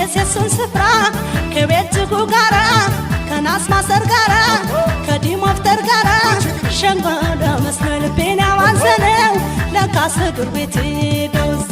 እኔስ የሱን ስፍራ ከቤልጅጉ ጋራ፣ ከናስ ማሰር ጋራ፣ ከዲሞፍተር ጋራ ሸንጎ መስሎ ልቤን ያዋዘነው ለካስ እግር ቤት ደውዝ።